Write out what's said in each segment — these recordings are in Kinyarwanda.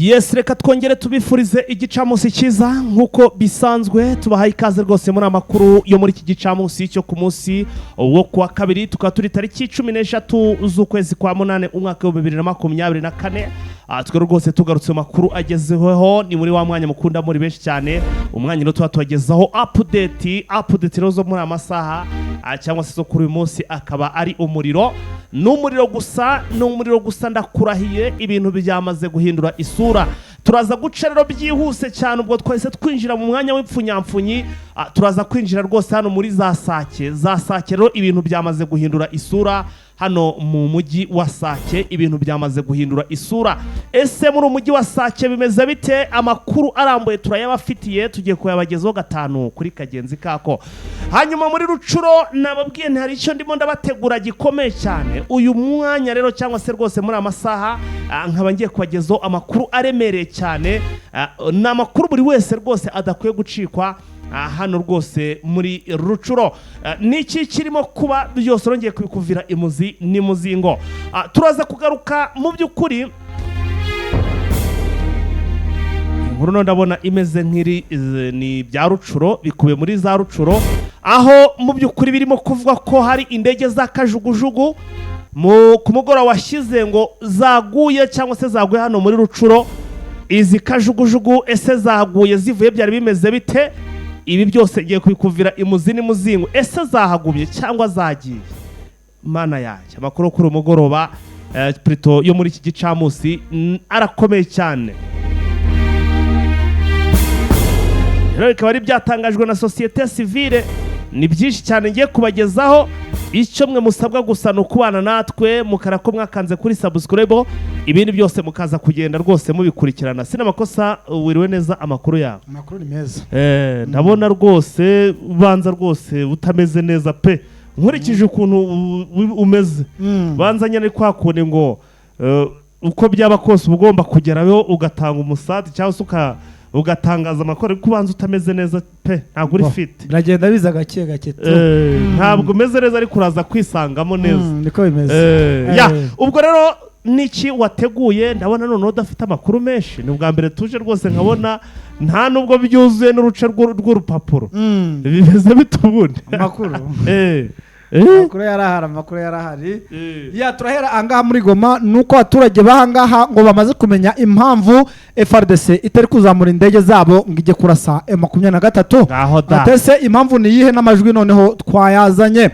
Yes, reka twongere tubifurize igicamunsi cyiza nk'uko bisanzwe. Tubahaye ikaze rwose muri amakuru yo muri iki gicamunsi cyo ku munsi wo kuwa kabiri, tukaba turi tariki 13 z'ukwezi kwa munani, umwaka wa 2024. Twe rwose tugarutse mu makuru agezweho. Ni muri wa mwanya mukunda muri benshi cyane, umwanya rero tuba tubagezaho update. Update rero zo muri aya masaha, cyangwa se zo kuri uyu munsi, akaba ari umuriro. Ni umuriro gusa, ni umuriro gusa, ndakurahiye. Ibintu byamaze guhindura isura. Turaza guca rero byihuse cyane, ubwo twahise twinjira mu mwanya w'ipfunyamfunyi. Turaza kwinjira rwose hano muri za Sake. Za Sake rero ibintu byamaze guhindura isura. Hano mu mujyi wa Sake ibintu byamaze guhindura isura. Ese muri umujyi wa Sake bimeze bite? Amakuru arambuye turayabafitiye, tugiye kuyabagezaho gatanu kuri kagenzi kako. Hanyuma muri Rucuro nababwiye nti hari icyo ndimo ndabategura gikomeye cyane. Uyu mwanya rero, cyangwa se rwose muri aya masaha, nkaba ngiye kubagezaho amakuru aremereye cyane. Ni amakuru buri wese rwose adakwiye gucikwa. Hano rwose muri Rucuro, niki kirimo kuba byose urongeye kubikuvira imuzi n'imuzingo. Turaza kugaruka mu by'ukuri. Inkuru no ndabona imeze nk'iri ni ibya Rucuro, bikubiye muri za Rucuro, aho mu by'ukuri birimo kuvuga ko hari indege za kajugujugu ku mugoroba washyize ngo zaguye, cyangwa se zaguye hano muri Rucuro. Izi kajugujugu ese zaguye zivuye, byari bimeze bite? Ibi byose ngiye kubikuvira imuzi n'imuzingo. Ese zahagumye cyangwa zagiye? Mana yanjye, amakuru kuri uyu mugoroba, plutôt yo muri iki gicamunsi, arakomeye cyane. Rero bikaba ari byatangajwe na sosiyete sivile. Ni byinshi cyane ngiye kubagezaho. Icyo mwe musabwa gusa ni ukubana natwe, mukara ko mwakanze kuri subscribe, ibindi byose mukaza kugenda rwose mubikurikirana. Sina amakosa, wiriwe neza? Amakuru yawe? Amakuru ni meza. Ndabona rwose ubanza rwose utameze neza pe, nkurikije ukuntu umeze. Banza nyine kwa kundi ngo uko byaba kose uba ugomba kugerayo ugatanga umusadi, cyangwa se ugatangaza amakuru, ariko ubanza utameze neza pe, ntabwo uri Bo, fit. Biragenda biza gake gake tu. Ntabwo umeze neza, ariko uraza kwisangamo neza. Niko bimeze. Ya, ubwo rero niki wateguye? Ndabona noneho udafite amakuru menshi. Ni ubwa mbere tuje rwose nkabona nta nubwo byuzuye n'uruce rw'urupapuro. Bimeze bite ubundi? Amakuru amakuru yarahari, amakuru yarahari. Ya, turahera ahangaha muri Goma. Ni uko abaturage b'ahangaha ngo bamaze kumenya impamvu FARDC itari kuzamura indege zabo ngo ijye kurasa M23. Ngaho da. Atese impamvu ni iyihe? N'amajwi noneho twayazanye.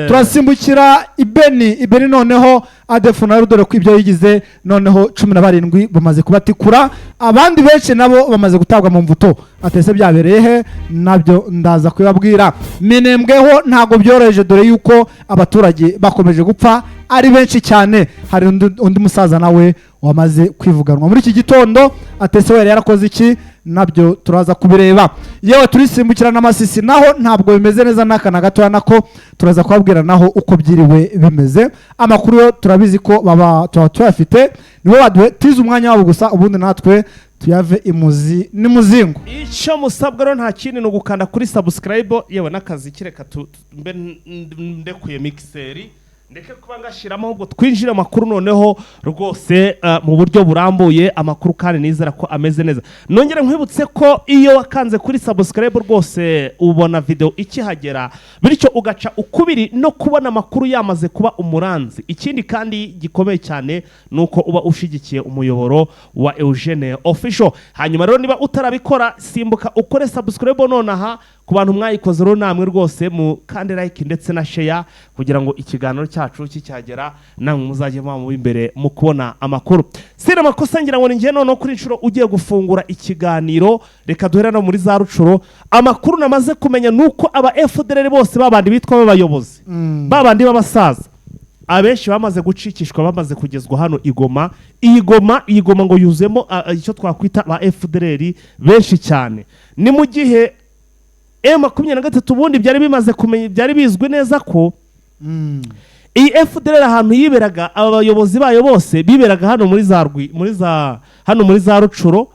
Turasimbukira i Beni. I Beni noneho ADF nayo, dore ko ibyo yigize noneho, 17 bamaze kubatikura, abandi benshi nabo bamaze gutabwa mu mvuto. Atese byabereye he? Nabyo ndaza kubibabwira. Minembweho ntabwo byoroheje, dore yuko abaturage bakomeje gupfa ari benshi cyane. Hari undi musaza nawe wamaze kwivuganwa muri iki gitondo. Atese we yari yarakoze iki? Nabyo turaza kubireba. Yewe, turisimbukira n'Amasisi, naho ntabwo bimeze neza n'aka na gatoya. Nako turaza kubabwira naho uko byiriwe bimeze. Amakuru yo turabizi ko baba tuba tuyafite, nibo badutiza umwanya wabo gusa, ubundi natwe tuyave imuzi n'imuzingo. Icyo musabwa rero nta kindi, ni ugukanda kuri subscribe, yewe n'akazi kireka mbe ndekuye mixer, ndeke kuba ngashyiramo, ahubwo twinjire amakuru noneho rwose mu buryo burambuye. Amakuru kandi nizera ko ameze neza. Nongere nkwibutse ko iyo wakanze kuri subscribe rwose ubona video ikihagera, bityo ugaca ukubiri no kubona amakuru yamaze kuba umuranzi. Ikindi kandi gikomeye cyane ni uko uba ushigikiye umuyoboro wa Eugene Official. Hanyuma rero niba utarabikora, simbuka ukore subscribe nonaha. Ku bantu mwayikoze rero, namwe rwose mu kandi like ndetse na share, kugira ngo ikiganiro cyacu kicyagera namwe muzajye muba mu imbere mu kubona amakuru. Sina amakosa, ngira ngo ni njye noneho kuri inshuro ugiye gufungura ikiganiro. Reka duhere no muri za Rucuro. Amakuru namaze kumenya ni uko aba FDLR bose, babandi bitwa b'abayobozi, babandi b'abasaza, abenshi bamaze gucikishwa, bamaze kugezwa hano i Goma. Iyi Goma, iyi Goma ngo yuzuyemo icyo twakwita ba FDLR benshi cyane. Ni mu gihe M23 ubundi byari bimaze kumenya, byari bizwi neza ko iyi FDLR ahantu yiberaga, aba bayobozi bayo bose biberaga hano muri za Rwi, muri za hano muri za Rucuro.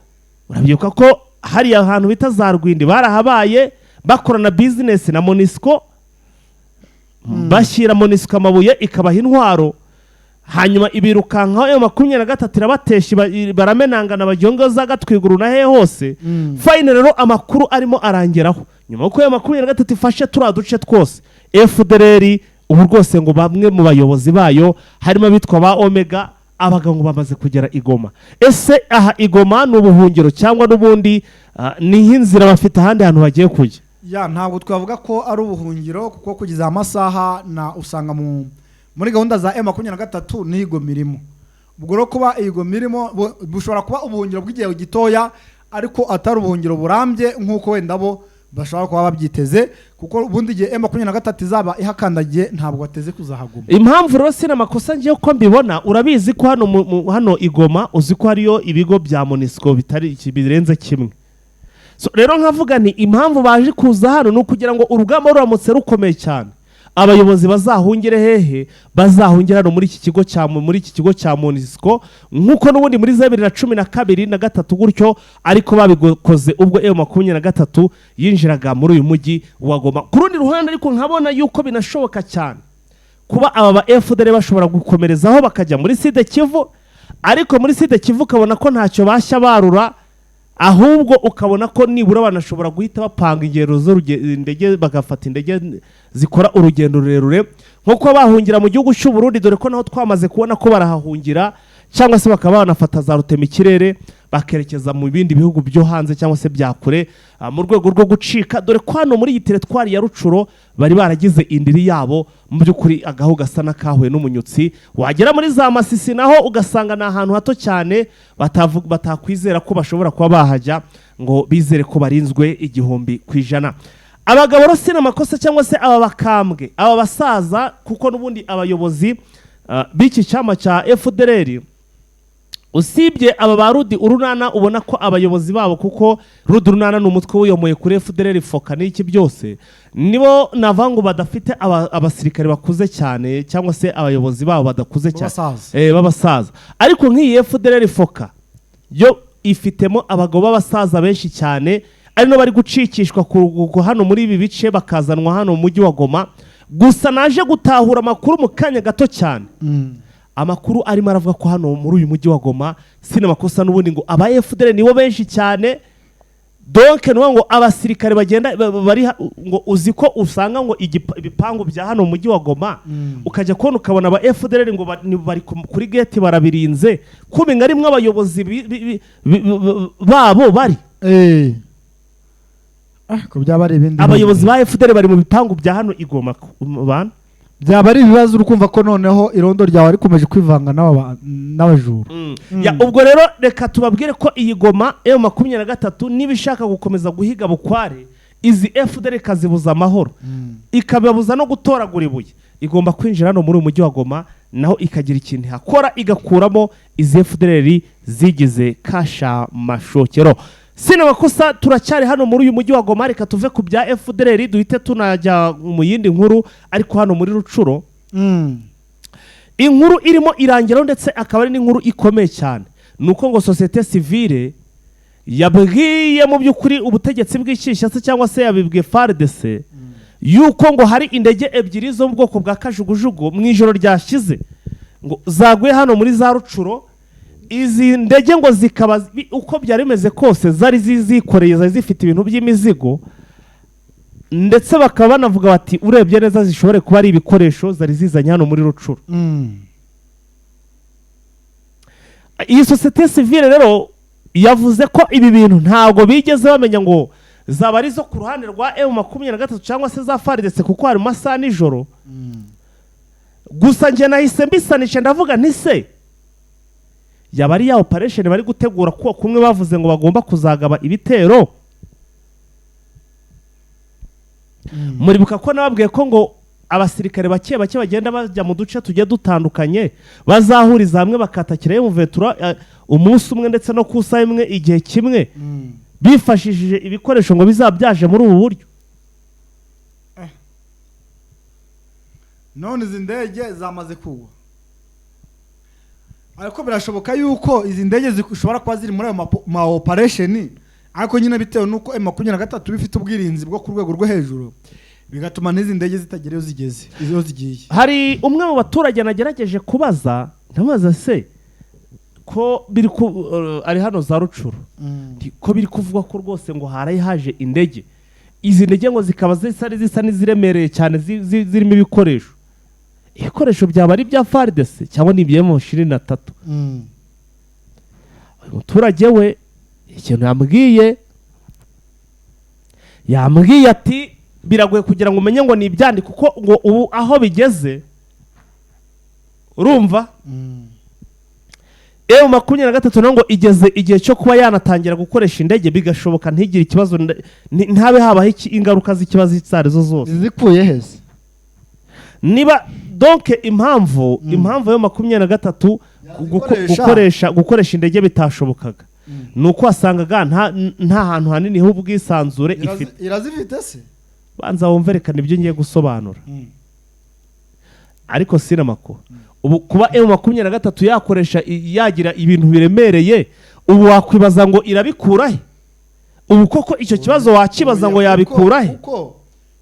Urabyibuka ko hariya hantu bita za Rwindi barahabaye, bakorana bizinesi na MONUSCO, bashyira MONUSCO amabuye ikabaha intwaro. Hanyuma ibirukankaho, M23 irabatesha, baramenangana, bagyongo za Gatwiguru na he hose. Fine, rero amakuru arimo arangeraho nyuma y'uko M23 ifashe turiya duce twose, FDLR ubu rwose ngo bamwe mu bayobozi bayo harimo abitwa ba Omega, abagabo ngo bamaze kugera i Goma. Ese aha i Goma ni ubuhungiro cyangwa n'ubundi ni nk'inzira, bafite ahandi hantu bagiye kujya? Ya, ntabwo twavuga ko ari ubuhungiro, kuko kugeza aya masaha na usanga muri gahunda za M23 n'iyi Goma irimo. Ubwo rero kuba iyi Goma irimo bushobora kuba ubuhungiro bw'igihe gitoya, ariko atari ubuhungiro burambye nk'uko wenda bo bashobora kuba babyiteze, kuko ubundi igihe M23 izaba ihakandagiye ntabwo bateze kuzahaguma. Impamvu rero sina amakosa ngiye uko mbibona, urabizi ko hano hano i Goma, uzi ko hariyo ibigo bya MONUSCO bitari birenze kimwe. So, rero nkavuga nti impamvu baje kuza hano ni ukugira ngo urugamba ruramutse rukomeye cyane, abayobozi bazahungire hehe? Bazahungire hano muri iki kigo cya MONUSCO, nk'uko n'ubundi muri za 2012 na gatatu gutyo, ariko babikoze ubwo M23 yinjiraga muri uyu mujyi wa Goma. Ku rundi ruhande ariko nkabona yuko binashoboka cyane kuba aba ba FDLR bashobora gukomerezaho bakajya muri Sud Kivu, ariko muri Sud Kivu ukabona ko ntacyo bashya barura, ahubwo ukabona ko nibura banashobora guhita bapanga ingendo z'indege, bagafata indege zikora urugendo rurerure, nko kuba bahungira mu gihugu cy'u Burundi, dore ko naho twamaze kubona ko barahahungira, cyangwa se bakaba banafata za rutemikirere bakerekeza mu bindi bihugu byo hanze cyangwa se bya kure, mu rwego rwo gucika, dore ko hano muri iyi teritwari ya Rucuro bari baragize indiri yabo. Mu by'ukuri agahu gasa n'akahuye n'umunyutsi. Wagera muri za Masisi naho ugasanga ni ahantu hato cyane batakwizera ko bashobora kuba bahajya ngo bizere ko barinzwe 1000%. Abagabo rero si amakosa, cyangwa se aba bakambwe, aba basaza, kuko n'ubundi abayobozi b'iki cyama cya FDLR, usibye aba ba Rudi Urunana, ubona ko abayobozi babo, kuko Rudi Urunana ni umutwe wiyomoye kuri FDLR, FOCA n'iki byose, nibo navuga ngo badafite abasirikare bakuze cyane, cyangwa se abayobozi babo badakuze cyane. B'abasaza. B'abasaza. Ariko nk'iyi FDLR FOCA yo ifitemo abagabo b'abasaza benshi cyane, ari no bari gucikishwa hano muri ibi bice, bakazanwa hano mu mujyi wa Goma. Gusa naje gutahura amakuru mu kanya gato cyane, amakuru arimo aravuga ko hano muri uyu mujyi wa Goma, sina makosa, n'ubundi ngo aba FDLR nibo benshi cyane. Donc ni ngo abasirikare bagenda bari ngo uzi ko usanga ngo ibipangu bya hano mu mujyi wa Goma, ukajya kubona ukabona aba FDLR ngo bari kuri gate barabirinze, kubi arimwo abayobozi babo bari. Ko byaba ari ibindi. Abayobozi ba FDLR bari mu bipangu bya hano i Goma bana. Byaba ari ibibazo. Uri kumva ko noneho irondo ryawe rikomeje kwivanga n'abajura. Ya, ubwo rero reka tubabwire ko iyi Goma, M23 niba ishaka gukomeza guhiga bukware izi FDLR ikazibuza amahoro, ikababuza no gutoragura ibuye, igomba kwinjira hano muri uyu mujyi wa Goma, naho ikagira ikintu ihakora, igakuramo izi FDLR zigize kasha mashokero. Sina makosa, turacyari hano muri uyu mujyi wa Goma. Reka tuve ku bya FDLR duhite tunajya mu yindi nkuru, ariko hano muri Rucuro inkuru irimo irangiraho, ndetse akaba ari n'inkuru ikomeye cyane, ni uko ngo sosiyete sivile yabwiye mu by'ukuri ubutegetsi bw'i Kinshasa, cyangwa se yabibwiye FARDC, yuko ngo hari indege ebyiri zo mu bwoko bwa kajugujugu mu ijoro ryashize ngo zaguye hano muri za Rucuro. Izi ndege ngo zikaba uko byari bimeze kose zari zikoreye, zari zifite ibintu by'imizigo, ndetse bakaba banavuga bati urebye neza zishobore kuba ari ibikoresho zari zizanye hano muri Rucuro. Iyi sosiyete sivile rero yavuze ko ibi bintu ntabwo bigeze bamenya ngo zaba ari izo ku ruhande rwa M23 cyangwa se za FARDC, kuko hari mu masaha nijoro. Gusa njye nahise mbisanisha, ndavuga nti se yaba ari ya operation bari gutegura, ko kumwe bavuze ngo bagomba kuzagaba ibitero? Muribuka ko nababwiye ko ngo abasirikare bake bake bagenda bajya mu duce tugiye dutandukanye, bazahuriza hamwe bakatakira M23 umunsi umwe, ndetse no ku isaha imwe, igihe kimwe, bifashishije ibikoresho ngo bizaba byaje muri ubu buryo. None izi ndege zamaze kugwa, ariko birashoboka yuko izi ndege zishobora kuba ziri muri ayo ma operation, ariko nyine bitewe n'uko M23 bifite ubwirinzi bwo ku rwego rwo hejuru, bigatuma n'izi ndege zitagera iyo zigeze, iyo zigiye. Hari umwe mu baturage nagerageje kubaza. Ndamubaza se ko biri ku ari hano za Rucuru, ko biri kuvugwa ko rwose ngo haraye haje indege, izi ndege ngo zikaba zisa n'iziremereye cyane, zirimo ibikoresho byaba ari ibya FARDC cyangwa ni ibya M23? Uyu muturage we ikintu yambwiye ati biragoye kugira ngo umenye ngo ni ibyandi, kuko ngo ubu aho bigeze, urumva, M23 nayo ngo igeze igihe cyo kuba yanatangira gukoresha indege, bigashoboka ntigire ikibazo, ntabe habaho ingaruka z'ikibazo icyo arizo zose. Zikuye hese? Niba donc impamvu yo 23 Yazikoresha. gukoresha indege bitashobokaga ni uko wasangaga nta hantu hanini h'ubwisanzure ifite. Irazifite se? Banza wumve, rekana ibyo ngiye gusobanura. Ariko sinamako ubu kuba M23 yakoresha yagira ibintu biremereye, ubu wakwibaza ngo irabikura he? Ubu koko icyo kibazo wakibaza ngo Oya, yabikura he? Kuko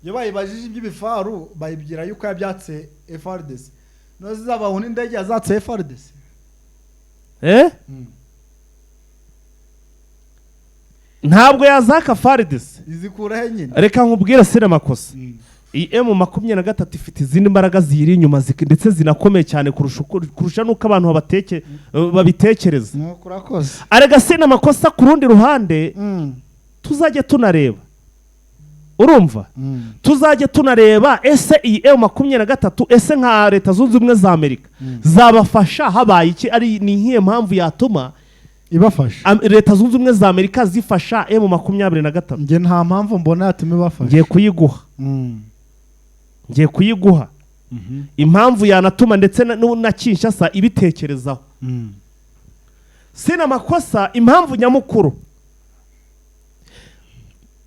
iyo bayibajije iby'ibifaru bayibwira yuko yabyatse FARDC, no zizabaho n'indege yazatse FARDC. Eh? Ntabwo yazaka FARDC. Izikura he nyine? Reka nkubwire, sinamakosa, iyi M23 ifite izindi mbaraga ziyiri inyuma, ndetse zinakomeye cyane kurusha n'uko abantu babitekereza. Nuko urakoze. Arega sinamakosa, ku rundi ruhande tuzajya tunareba, urumva, tuzajya tunareba ese iyi M23, ese nka Leta Zunze Ubumwe za Amerika zabafasha habaye iki? Ari ni iyihe mpamvu yatuma ibafasha? Leta Zunze Ubumwe za Amerika zifasha M23? Njye nta mpamvu mbona yatuma ibafasha. Ngiye kuyiguha. Ngiye kuyiguha impamvu yanatuma ndetse na Kinshasa ibitekerezaho. Sina makosa, impamvu nyamukuru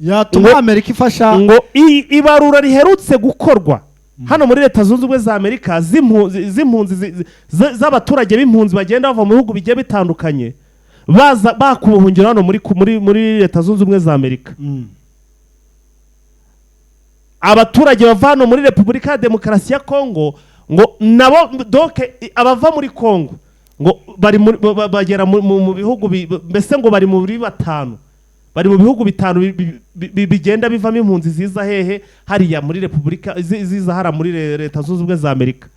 yatuma Amerika ifasha ngo ibarura riherutse gukorwa hano muri Leta Zunze Ubumwe za Amerika z'impunzi z'abaturage b'impunzi bagenda bava mu bihugu bigiye bitandukanye baza baka ubuhungiro hano muri Leta Zunze Ubumwe za Amerika, abaturage bava hano muri Repubulika ya Demokarasi ya Kongo ngo nabo, donc abava muri Kongo ngo bari muri bagera mu bihugu mbese ngo bari muri batanu, bari mu bihugu bitanu bigenda bivamo impunzi ziza hehe? Hariya muri Repubulika ziza hariya muri Leta Zunze Ubumwe za Amerika.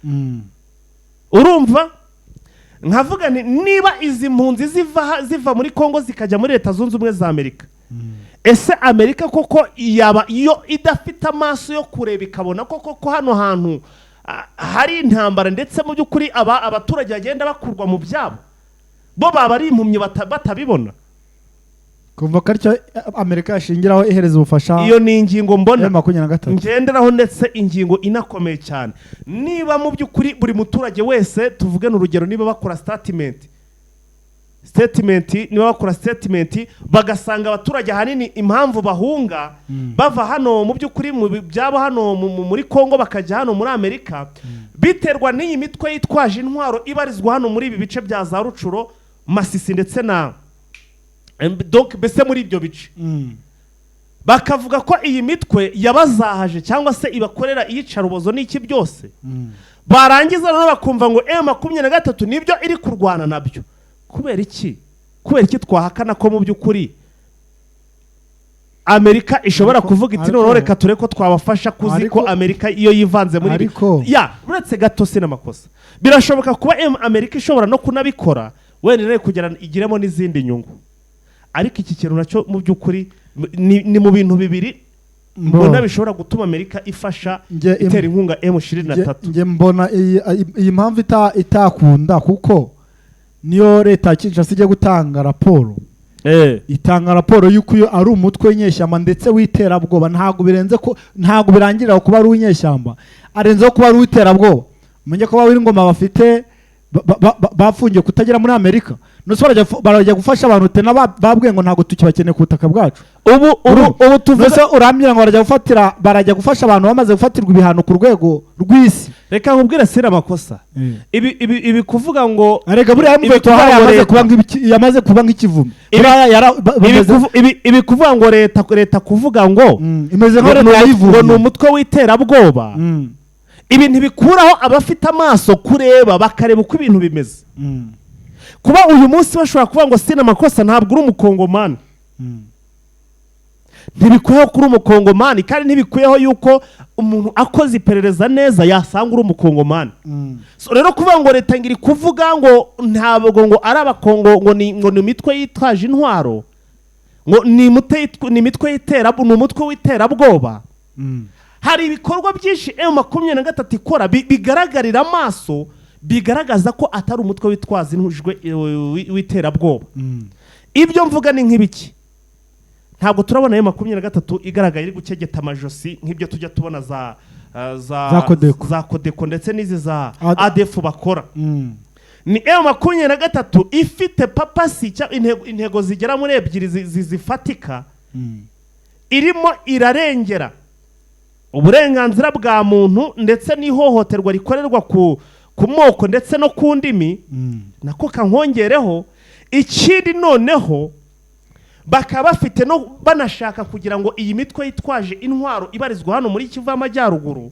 Urumva, nkavuga nti niba izi mpunzi ziva muri Kongo zikajya muri Leta Zunze Ubumwe za Amerika, ese Amerika koko yaba iyo idafite amaso yo kureba ikabona koko ko hano hantu hari intambara, ndetse mu by'ukuri abaturage bagenda bakurwa mu byabo, bo baba ari impumyi batabibona? Kumva ko aricyo Amerika yashingiraho ihereza ubufasha Iyo ni ingingo mbona M23. ngenderaho, ndetse ingingo inakomeye cyane. Niba mu by'ukuri buri muturage wese, tuvuge urugero, niba bakora statement niba bakora statement bagasanga abaturage ahanini impamvu bahunga bava hano mu by'ukuri mu byabo hano muri Kongo bakajya hano muri Amerika biterwa n'iyi mitwe yitwaje intwaro ibarizwa hano muri ibi bice bya za Rucuro, Masisi ndetse na donc mbese muri ibyo bice, bakavuga ko iyi mitwe yabazahaje cyangwa se ibakorera iyicarubozo n'iki byose, barangiza noneho bakumva ngo M23 nibyo iri kurwana nabyo, kubera iki? Kubera iki twahakana ko mu by'ukuri Amerika ishobora kuvuga iti noneho reka turebe ko twabafasha, kuzi ko Amerika iyo yivanze muri ibi ya uretse gato, si n'amakosa, birashoboka kuba Amerika ishobora no kunabikora wenda nayo kugira ngo igiremo n'izindi nyungu. Ariko iki kintu nacyo mu by'ukuri ni mu bintu bibiri mbona bishobora gutuma Amerika ifasha, itera inkunga M23. Njye mbona iyi mpamvu itakunda, kuko niyo leta ya Kinshasa ijya gutanga raporo, itanga raporo y'uko iyo ari umutwe w'inyeshyamba ndetse w'iterabwoba. Ntabwo birenze ko, ntabwo birangirira kuba ari uw'inyeshyamba, arenzeho kuba ari uw'iterabwoba. Umenye ko ingoma bafite bafungiye kutagera muri Amerika, none se barajya gufasha abantu tena babwiye ngo ntabwo tukibakeneye ku butaka bwacu? Ubu tuvuga Mbese urambwira ngo barajya gufasha abantu bamaze gufatirwa ibihano ku rwego rw'isi? Reka nkubwire, sira amakosa, ibi kuvuga ngo Arega buriya ibi muveto kuvuga ngo yamaze yamaze kuba nk'ikivume. Buriya Ibi kuvuga ngo leta kuvuga ngo Imeze nka ngo leta ni yayivumye. Ngo ni umutwe w'iterabwoba. Ibi ntibikuraho abafite amaso kureba, bakareba uko ibintu bimeze. Kuba uyu munsi bashobora kuvuga ngo sina amakosa, ntabwo uri umukongomani, ntibikuyeho kuri umukongomani, kandi ntibikuyeho yuko umuntu akoze iperereza neza yasanga uri umukongomani. So rero kuvuga ngo leta ngo iri kuvuga ngo ntabwo ngo ari abakongo, ngo ni imitwe yitwaje intwaro, ngo ni imitwe y'iterabwoba, ni umutwe w'iterabwoba, hari ibikorwa byinshi M23 ikora bigaragarira amaso, bigaragaza ko atari umutwe witwaza intujwe w'iterabwoba. Ibyo mvuga ni nk'ibiki? Ntabwo turabona M23 igaragaye iri gukegeta amajosi nk'ibyo tujya tubona za Za Kodeko. za Kodeko ndetse n'izi za ADF bakora. Ni M23 ifite purpose cyangwa intego zigera muri ebyiri zifatika. Irimo irarengera uburenganzira bwa muntu ndetse n'ihohoterwa rikorerwa ku moko ndetse no ku ndimi. Nako kankongereho ikindi, noneho bakaba bafite no banashaka kugira ngo iyi mitwe yitwaje intwaro ibarizwa hano muri Kivu y'Amajyaruguru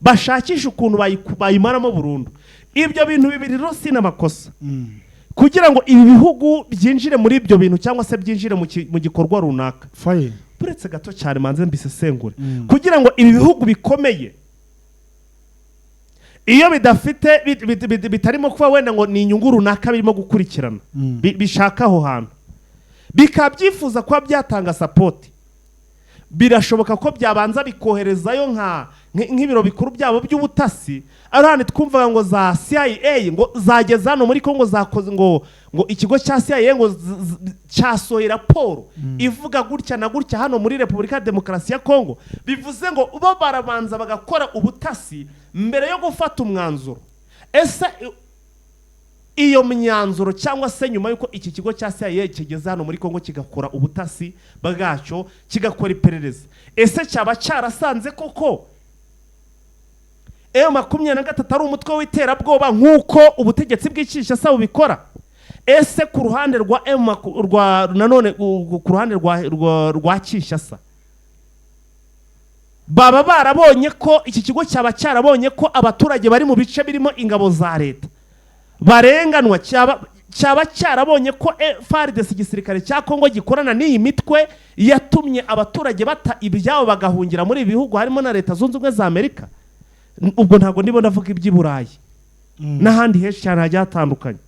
bashakishe ukuntu bayimaramo burundu. Ibyo bintu bibiri rero si n'amakosa kugira ngo ibi bihugu byinjire muri ibyo bintu cyangwa se byinjire mu gikorwa runaka. Faye. Uretse gato cyane manze mbisesengure. Kugira ngo ibi bihugu bikomeye, iyo bidafite bitarimo kuba wenda ngo ni inyungu runaka birimo gukurikirana, bishaka aho hantu, bikaba byifuza kuba byatanga support, birashoboka ko byabanza bikoherezayo nk'ibiro bikuru byabo by'ubutasi. Ari hano twumvaga ngo za CIA ngo zageze hano muri Congo, zakoze ngo ikigo cya CIA ngo cyasohoye raporo ivuga gutya na gutya hano muri Repubulika ya Demokarasi ya Congo. Bivuze ngo bo barabanza bagakora ubutasi mbere yo gufata umwanzuro. Ese iyo myanzuro, cyangwa se nyuma y'uko iki kigo cya CIA kigeze hano muri Congo kigakora ubutasi bwacyo, kigakora iperereza, ese cyaba cyarasanze koko M23 ari umutwe w'iterabwoba nk'uko ubutegetsi bw'i Kinshasa bubikora? Ese ku ruhande rwa M rwa nanone ku ruhande rwa Kinshasa baba barabonye ko iki kigo cyaba cyarabonye ko abaturage bari mu bice birimo ingabo za leta barenganwa? Cyaba cyarabonye ko FARDC, igisirikare cya Kongo gikorana n'iyi mitwe yatumye abaturage bata ibyabo bagahungira muri ibi bihugu, harimo na Leta Zunze Ubumwe za Amerika? Ubwo ntabwo ndimo ndavuga iby'i Burayi n'ahandi henshi cyane hagiye hatandukanye.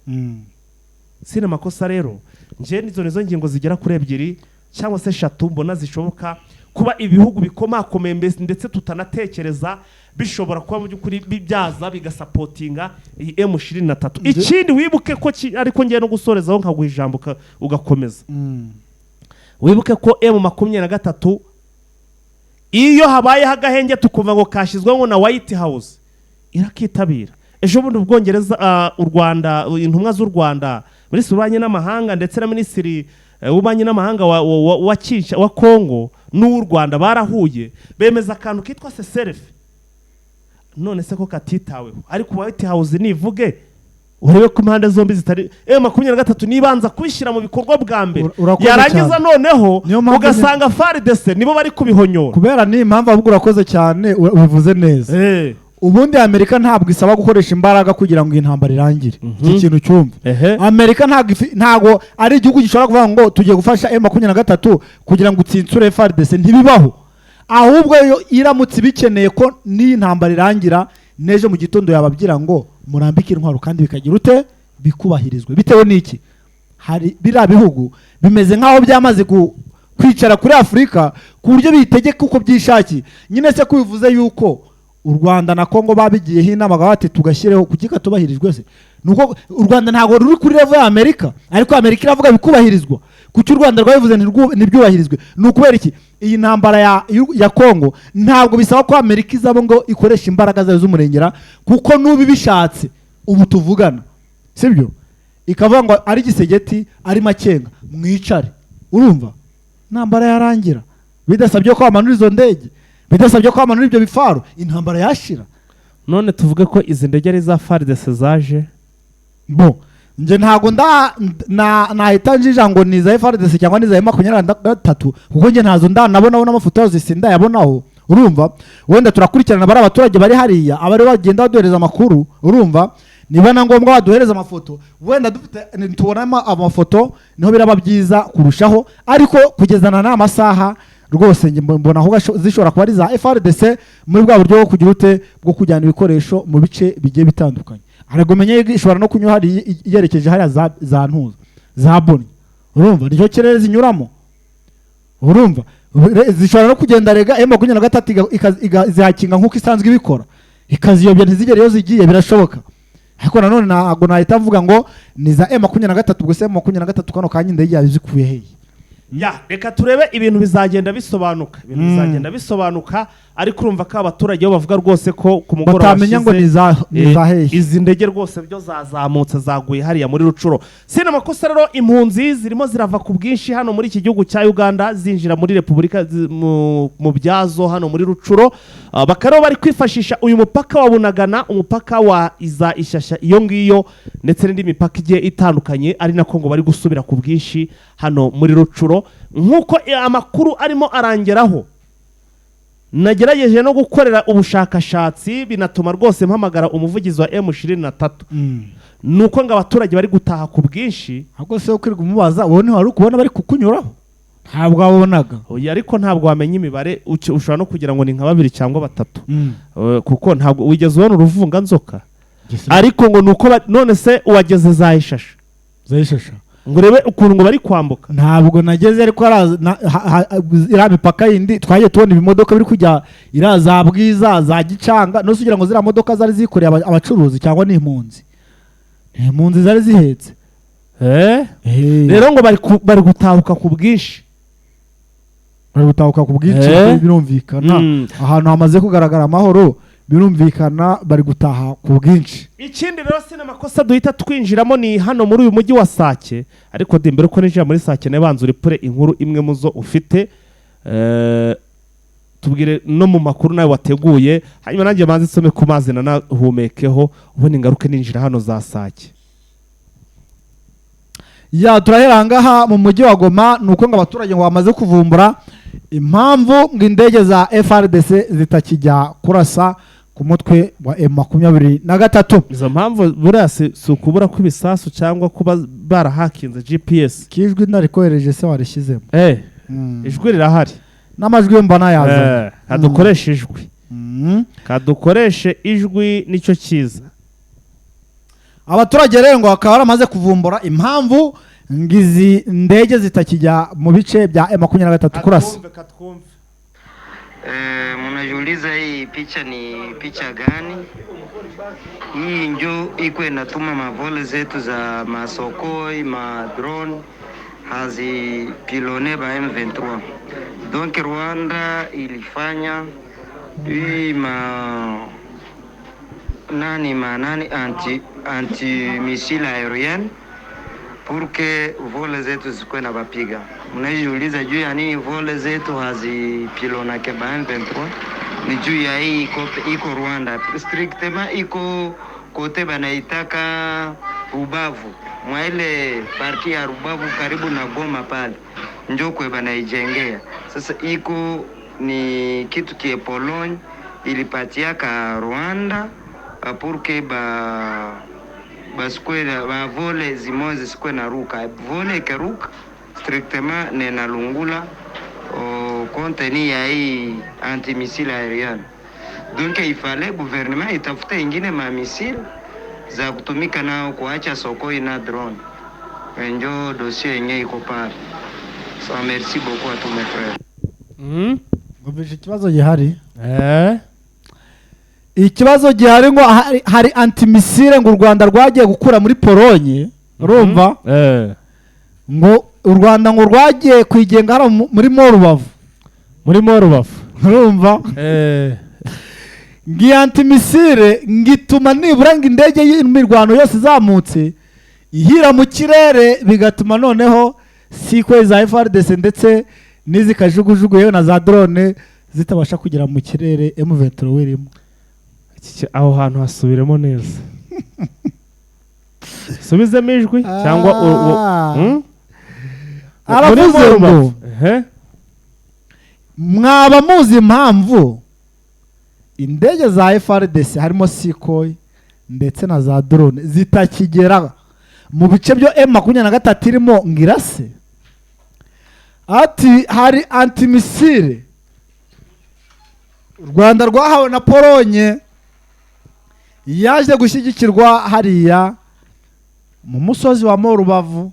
Sina amakosa rero, njye nizo ngingo zigera kuri ebyiri cyangwa se eshatu mbona zishoboka kuba ibihugu bikomakomeye mbese ndetse tutanatekereza bishobora kuba mu by'ukuri byaza bigasupportinga iyi M23. Ikindi wibuke ko ariko ngiye no gusorezaho nkaguha ijambo ugakomeza. Wibuke ko M23, iyo habayeho agahenge tukumva ngo kashyizweho na White House, irakitabira. Ejo bundi Ubwongereza, u Rwanda, intumwa z'u Rwanda, Minisitiri w'Ububanyi n'Amahanga ndetse na Minisitiri w'Ububanyi n'Amahanga wa Congo n'uw'u Rwanda barahuye, bemeza akantu kitwa cessez-le-feu. None se ko katitaweho? Ariko White House nivuge, urebe ko impande zombi zitari M23 nibanza kubishyira mu bikorwa bwa mbere, Urakoze yarangiza cyane. noneho Niyo mpamvu ugasanga FARDC nibo bari kubihonyora. Kubera ni impamvu ahubwo urakoze cyane, ubivuze neza. Ubundi Amerika ntabwo isaba gukoresha imbaraga kugira ngo iyi ntambara irangire. Iki kintu cyumve. Amerika ntabwo ari igihugu gishobora kuvuga ngo tugiye gufasha M23 kugira ngo utsinsure FARDC. Ntibibaho. Ahubwo yo iramutse ibikeneye ko n'iyi ntambara irangira n'ejo mu gitondo, yababwira ngo murambike intwaro, kandi bikagira ute? Bikubahirizwe. Bitewe n'iki? Hari biriya bihugu bimeze nk'aho byamaze kwicara kuri Afurika ku buryo bitegeka uko byishakiye nyine. Se ko bivuze yuko u Rwanda na Kongo babigiyeho inama, bakaba bati tugashyireho, kuki katubahirijwe? Se nuko u Rwanda ntabwo ruri kuri level ya Amerika, ariko Amerika iravuga bikubahirizwa. Kuki u Rwanda rwabivuze ntibyubahirizwe? Ni ukubera iki? Iyi ntambara ya Kongo ntabwo bisaba ko Amerika izabo ngo ikoreshe imbaraga zayo z'umurengera, kuko n'ubu ibishatse ubu tuvugana, sibyo, ikavuga ngo ari Tshisekedi, ari Makenga, mwicare, urumva intambara yarangira bidasabye ko bamanura izo ndege, bidasabye ko bamanura ibyo bifaru, intambara yashira. None tuvuge ko izi ndege ari iza FARDC zaje? Bo njye ntabwo nda na nahita njija ngo ni iza FARDC cyangwa ni iza M23, kuko njye ntazo ndanabonaho n'amafoto yazo sindayabonaho. Urumva, wenda turakurikirana bari abaturage bari hariya, abari bagenda baduhereza amakuru. Urumva, niba na ngombwa baduhereza amafoto, wenda dufite tubonamo amafoto niho biraba byiza kurushaho. Ariko kugezana n'amasaha rwose njye mbona aho zishobora kuba ari za FARDC muri bwa buryo bwo kugira ute, bwo kujyana ibikoresho mu bice bigiye bitandukanye. Ariko umenye ishobora no kunyura hariya yerekeje hariya za ntuza za Boni. Urumva, nicyo kirere zinyuramo. Urumva, zishobora no kugenda rega M23 zihakinga nk'uko isanzwe ibikora, ikaziyobya ntizigere iyo zigiye, birashoboka. Ariko nanone ntabwo nahita mvuga ngo ni za M23. Ubwo se M23 kano kanya indege yayo zikuye hehe? Ya, reka turebe, ibintu bizagenda bisobanuka, ibintu bizagenda bisobanuka. Ariko urumva ko abaturage bo bavuga rwose ko ku mugoroba batamenya ngo washize, ni za ni za hehe. Izi ndege rwose byo zazamutse, zaguye hariya muri Rucuro. Sina amakosa rero, impunzi zirimo zirava ku bwinshi hano muri iki gihugu cya Uganda, zinjira muri repubulika mu byazo hano muri Rucuro. Bakaba rero bari kwifashisha uyu mupaka wa Bunagana, umupaka wa iza Ishasha iyo ngiyo, ndetse n'indi mipaka igiye itandukanye, ari nako ngo bari gusubira ku bwinshi hano muri Rucuro, nk'uko amakuru arimo arangeraho. Nagerageje no gukorera ubushakashatsi, binatuma rwose mpamagara umuvugizi wa M23, ni uko ngo abaturage bari gutaha ku bwinshi. Ahubwo se ukwirirwa umubaza, wowe ntiwari ukubona bari kukunyuraho? Ntabwo wabonaga? Oya, ariko ntabwo wamenya imibare, ushobora no kugira ngo ni nka babiri cyangwa batatu. Kuko ntabwo wigeze ubona uruvunganzoka, ariko ngo ni uko none se uwageze za Ishasha Zayishasha? ngo urebe ukuntu ngo bari kwambuka? Ntabwo nageze, ariko iriya mipaka yindi twagiye tubona ibimodoka biri kujya iriya za Bwiza, za Gicanga. Nose ugira ngo ziriya modoka zari zikoreye abacuruzi cyangwa ni impunzi? Ni impunzi zari zihetse. Rero ngo bari gutahuka ku bwinshi. Bari gutahuka ku bwinshi. Birumvikana. Ahantu hamaze kugaragara amahoro, birumvikana bari gutaha ku bwinshi. Ikindi rero, si n'amakosa, duhita twinjiramo ni hano muri uyu mujyi wa Sake. Ariko di mbere uko ninjira muri Sake, nabanza uripure inkuru imwe mu zo ufite. Tubwire no mu makuru nawe wateguye, hanyuma nanjye manze nsome ku mazi nanahumekeho, ubundi ngaruke ninjira hano za Sake. Ya, turahera ahangaha mu mujyi wa Goma. Ni uko ngo abaturage ngo bamaze kuvumbura impamvu ngo indege za FARDC zitakijya kurasa ku mutwe wa M23. Izo mpamvu buriya si ukubura kw'ibisasu cyangwa kuba barahakinze GPS? Kijwi ntarikohereje se warishyizemo? Ijwi rirahari. N'amajwi yo mbona yazanye. Kadukoreshe ijwi. Kadukoreshe ijwi, nicyo cyiza. Abaturage rero ngo bakaba baramaze kuvumbura impamvu ngo izi ndege zitakijya mu bice bya M23 kurasa. Katwumve, katwumve. Mnajiuliza hii picha ni picha gani? Hii njo iko inatuma mavol zetu za maSukhoi, ma drone hazipilone ba M23. Donc Rwanda ilifanya hii ma nani anti missile aérienne pour que vol zetu zikuwe na bapiga. Mnajiuliza juu ya nini vol zetu hazipilonake ba M23? Ni juu ya hii iko Rwanda, strictement iko kote banaitaka Rubavu, mwa ile partie ya Rubavu karibu na Goma pale njo kwe banaijengea. Sasa iko ni kitu kie Pologne ilipatiaka Rwanda pour que ba basikwe ba vol zimoya zisikwe na ruka. Vol ikeruka strictement nenalungula contenu ya hii antimissile aérienne. Donc il fallait gouvernement itafute ingine ma missile za kutumika nao, kuacha Sukhoi na drone. Njo dossier yenye iko pale. So merci beaucoup à tous mes frères. Ngumvise ikibazo gihari. Ikibazo gihari ngo hari antimissile ngo u Rwanda rwagiye gukura muri Polonye. Urumva, ngo u Rwanda ngo rwagiye kwigenga hano muri mo Rubavu. Muri mo Rubavu. Urumva, ngo iyi antimissile ngo ituma nibura ngo indege y'imirwano yose izamutse ihira mu kirere, bigatuma noneho Sukhoi za FARDC ndetse n'izi kajugujugu, yewe na za drone zitabasha kugera mu kirere M23 irimo. Aho hantu hasubiremo neza, subizemo ijwi cyangwa Aravuze Muri mo ngo Rubavu. Ehe. Mwaba muzi impamvu indege za FARDC harimo Sukhoi ndetse na za drone zitakigera mu bice byo M23 irimo ngo irase? Ati hari antimissile u Rwanda rwahawe na Polonye, yaje gushyigikirwa hariya mu musozi wa Morubavu.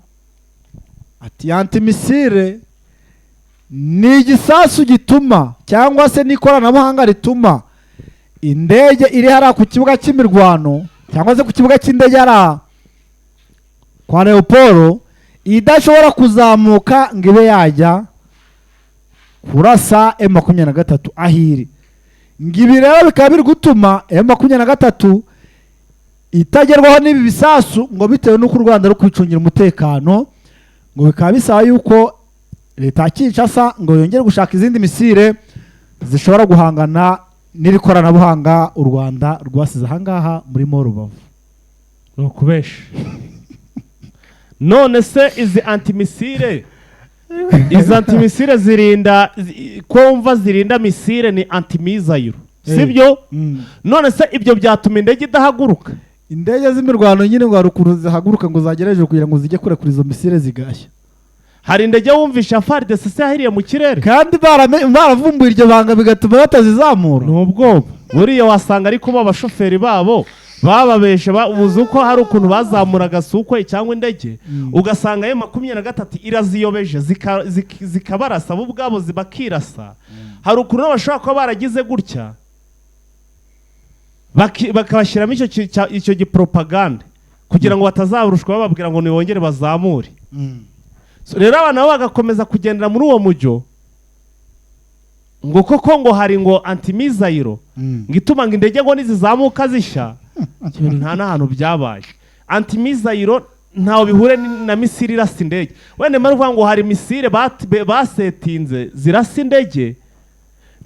Ati antimissile ni igisasu gituma, cyangwa se n'ikoranabuhanga rituma indege iri hariya ku kibuga cy'imirwano cyangwa se ku kibuga cy'indege hariya kwa Leopold idashobora kuzamuka ngo ibe yajya kurasa M23 ahiri. Ngo ibi rero bikaba biri gutuma M23 itagerwaho n'ibi bisasu, ngo bitewe n'uko u Rwanda ruri kwicungira umutekano. Ngo bikaba bisaba yuko leta ya Kinshasa ngo yongere gushaka izindi missile zishobora guhangana n'iri koranabuhanga u Rwanda rwasize ahangaha muri Rubavu. Ni ukubesha. None se izi antimissile zirinda ko wumva zirinda missile, ni antimissile, sibyo? None se ibyo byatuma indege idahaguruka? Indege z'imirwano nyine ngo hari ukuntu zihaguruka ngo zagere hejuru kugira ngo zijye kure kuri izo missile zigashya. Hari indege wumvisha FARDC se yahiriye mu kirere? Kandi baravumbuye iryo banga, bigatuma batazizamura. Ni ubwoba. Buriya wasanga ariko bo abashoferi babo bababeshe. Uzi uko hari ukuntu bazamuraga Sukhoi cyangwa indege, ugasanga ayo 23 iraziyobeje, zikabarasa bo ubwabo bakirasa. Hari ukuntu nabo bashobora kuba baragize gutya, bakabashyiramo icyo giporopagande kugira ngo batazarushwa, bababwira ngo nibongere bazamure. So, rero abana nabo bagakomeza kugendera muri uwo mujyo, ngo koko ngo hari ngo antimissile ngo ituma ngo indege ngo nizizamuka zishya. Ibyo bintu nta n'ahantu byabaye. Antimissile ntaho bihure na missile irasa indege. Wenda mbere uvuga ngo hari missile basetinze zirasa indege,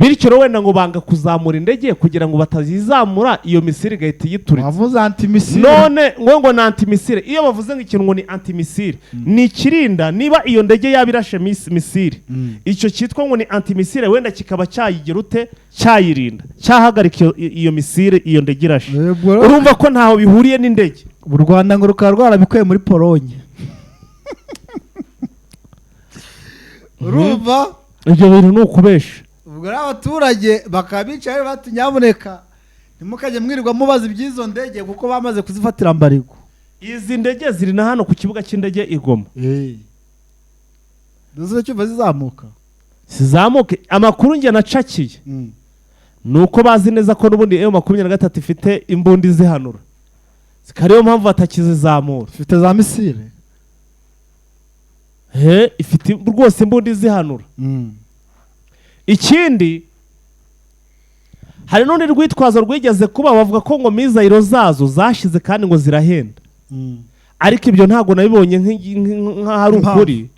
bityo rero wenda ngo banga kuzamura indege kugira ngo batazizamura, iyo missile igahita iyituritsa. Wavuze antimissile. None ngo ni antimissile. Iyo bavuze ngo ikintu ngo ni antimissile, ni ikirinda niba iyo ndege yaba irashe missile, icyo cyitwa ngo ni antimissile wenda kikaba cyayigira ute, cyayirinda, cyahagarika iyo missile iyo ndege irashe. Ubwo rero- Urumva ko ntaho bihuriye n'indege. U Rwanda ngo rukaba rwarabikuye muri Polonye, urumva? Ibyo bintu ni ukubesha. Ubwo rero abaturage bakaba bicaye bati: "Nyamuneka ntimukajye mwirirwa mubaza iby'izo ndege kuko bamaze kuzifatira mbarigo." Izi ndege ziri na hano ku kibuga cy'indege i Goma. Duze cyumva zizamuka. Zizamuke. Amakuru njye nacakiye ni uko bazi neza ko n'ubundi M23 ifite imbunda izihanura, zikaba ariyo mpamvu batakizizamura. Ifite za missile. He, ifite rwose imbunda izihanura. Ikindi, hari n'urundi rwitwazo rwigeze kuba, bavuga ko ngo missile zazo zashize kandi ngo zirahenda. Ariko ibyo ntabwo nabibonye nk'aho ari Impamvu. ukuri,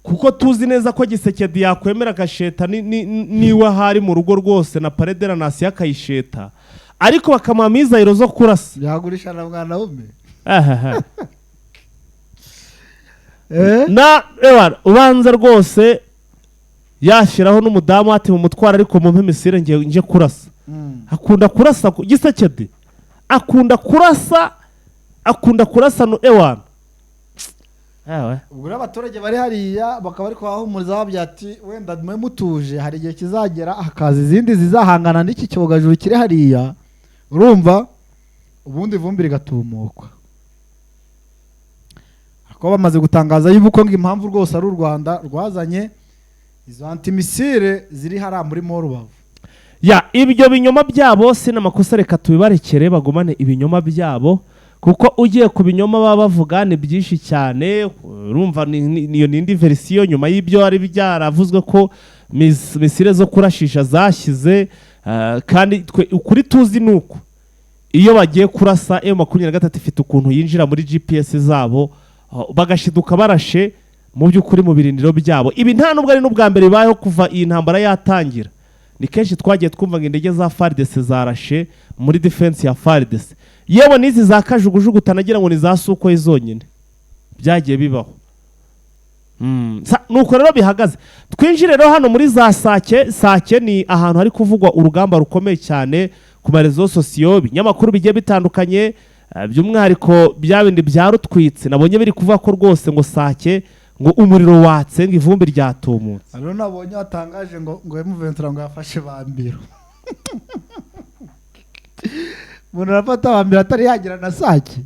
kuko tuzi neza ko Gisekedi yakwemera agasheta niwe ahari mu rugo rwose na Palais de la Nation akayisheta, ariko bakamuha missile zo kurasa. Yagurisha na mwana wume. Ahaha. Na ewa ubanza rwose yashyiraho n'umudamu ati: "Mu mutwaro, ariko mumpe missile ngiye nje kurasa." Akunda kurasa Gisekedi akunda kurasa, akunda kurasa no ewana, ewe. Ubwo rero abaturage bari hariya bakaba bari kubahumuriza, bababwira ati: "Wenda mwe mutuje, hari igihe kizagera hakaza izindi zizahangana n'iki cyogajuru kiri hariya." Urumva ubundi ivumbi rigatumuka, ariko bamaze gutangaza yuko ngo impamvu rwose ari u Rwanda rwazanye izo antimissile ziri hariya muri Rubavu. Ya, ibyo binyoma byabo si n'amakosa, reka tubibarekere bagumane ibinyoma byabo, kuko ugiye ku binyoma baba bavuga ni byinshi cyane. Urumva niyo n'indi version nyuma y'ibyo ari byaravuzwe ko missile zo kurashisha zashyize. Kandi twe ukuri tuzi ni uko iyo bagiye kurasa, M23 ifite ukuntu yinjira muri GPS zabo, bagashiduka barashe mu by'ukuri mu birindiro byabo. Ibi nta nubwo ari n'ubwa mbere bibayeho kuva iyi ntambara yatangira. Ni kenshi twagiye twumva ngo indege za FARDC zarashe muri defense ya FARDC, yewe n'izi za kajugujugu utanagira ngo ni za Sukhoi zonyine, byagiye bibaho. Nuko rero bihagaze. Twinjire rero hano muri za Sake. Sake ni ahantu hari kuvugwa urugamba rukomeye cyane ku ma réseaux sociaux, ibinyamakuru bigiye bitandukanye, by'umwihariko bya bindi bya rutwitse nabonye biri kuvuga ko rwose ngo Sake ngo umuriro watse, ngo ivumbi ryatumutse. Rero nabonye watangaje ngo M23 ngo yafashe Bambiro. Umuntu arafata Bambiro atari yagira na Sake,